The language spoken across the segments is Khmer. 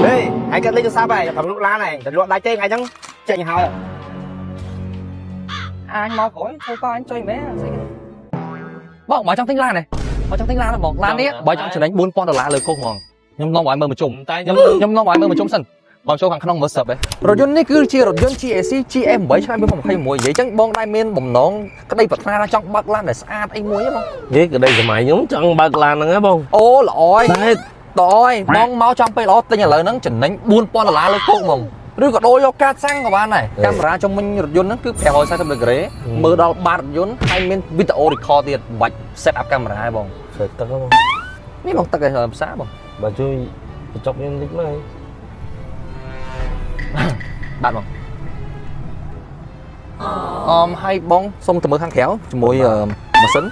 ហេហើយកាត់លេខទូរស័ព្ទហើយប្រលក់ឡានហើយតែលក់ដាច់ទេថ្ងៃហ្នឹងចេញហើយ អញមកក្រោយធ្វើកអញចុយមែនស្អីគេបងបើចង់ទិញឡានទេបើចង់ទិញឡានបងឡាននេះបើចង់ចំណេញ4000ដុល្លារលើគោកហ្មងខ្ញុំនាំឲ្យមើលមកជុំ តែ ខ្ញុំខ្ញុំនាំឲ្យមើលមកជុំសិនបងចូលខាងក្នុងមើលសឹបឯងរថយន្តនេះគឺជារថយន្ត GAC GS8 ឆ្នាំ2021និយាយចឹងបងដែរមានបំណងក្តីប្រាថ្នាថាចង់បើកឡានដែលស្អាតអីមួយទេបង និយាយក្តីសម័យខ្ញុំចង់បើកឡានហ្នឹងហ៎បង អូល្អហើយ តែ តអើយបងមកចំពេលល្អទិញឥឡូវហ្នឹងចំណេញ4000ដុល្លារលើគោកហ្មងឬក៏ដូរយកកាតសាំងក៏បានដែរកាមេរ៉ាជុំវិញរថយន្តហ្នឹងគឺ540ដឺក្រេមើលដល់បាតរថយន្តហើយមានវីដេអូ record ទៀតមិនបាច់ set up កាមេរ៉ាទេបង ស្រែកទឹកហ៎បង នេះបងទឹកឯងផ្សារបង បើជួយបញ្ចុកខ្ញុំតិចមើល បាទបងអមហើយបងសុំទៅមើលខាងក្រៅជាមួយម៉ាស៊ីន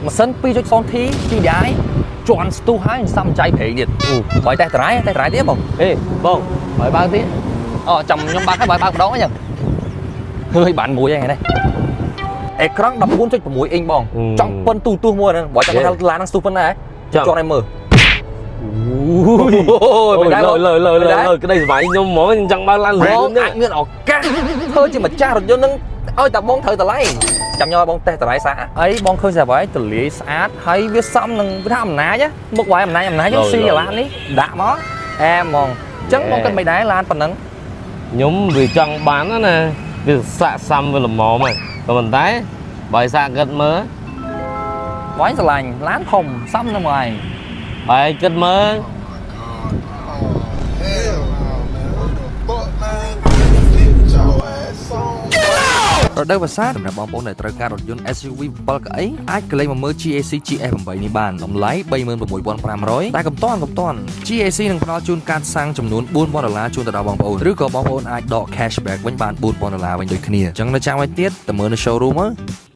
ម៉ាស៊ីន 2.0T GDI ជន់ស្ទុះហើយសំចៃប្រេងទៀតបើតែត្រៃតែត្រៃទៀតបង អេបង បើបើកទៀតអូចាំខ្ញុំបើកហើយបើបើកម្ដងអញ្ចឹងហើយបានមួយហ្នឹងនេះអេក្រង់14.6អ៊ីងបងចង់ប៉ុនទូទស្សន៍មួយហ្នឹងបើចង់ថាឡានហ្នឹងស្ទុះប៉ុណ្ណាចង់ឲ្យមើលអូយ អូយ មិនដែរ លើលើលើលើក្តីសម័យខ្ញុំហ្មងខ្ញុំចង់បើកឡានលឿ បង ននេះ អាចមានឱកាសធ្វើជាម្ចាស់រថយន្តហ្នឹងឲ្យតែបងត្រូវតម្លៃចាំញ៉ោឲ្យបងតេស្តតម្លៃសាអីបងឃើញស្រាប់ហើយទលាយស្អាតហើយវាសមនឹងវាថាអំណាចមុខវាយអំណាចអំណាចខ្ញុំស៊ីឡាននេះដាក់មកអែហ្មងអញ្ចឹងបងគិតមិនដែរឡានប៉ុណ្ណឹង ខ្ញុំវាចង់បានណាវាសាក់សំវាល្មមហ្នឹងក៏ប៉ុន្តែបើឲ្យសាកគិតមើល បងឯងស្រឡាញ់ឡានធំសមនឹងបងឯង បើឲ្យគិតមើល Hell no, man. What the fuck, man? Get your ass on. រដូវវស្សាសម្រាប់បងប្អូនដែលត្រូវការរថយន្ត SUV 7កៅអីអាចកលេចមកមើល GAC GS8 នេះបានតម្លៃ36,500តែកំតាន់កំតាន់ GAC នឹងផ្ដល់ជូនកាតសាំងចំនួន4000ដុល្លារជូនទៅដល់បងប្អូនឬក៏បងប្អូនអាចដក cashback វិញបាន4000ដុល្លារវិញដូចគ្នាអញ្ចឹងនៅចាំឲ្យទៀតទៅមើលនៅ showroom មើល។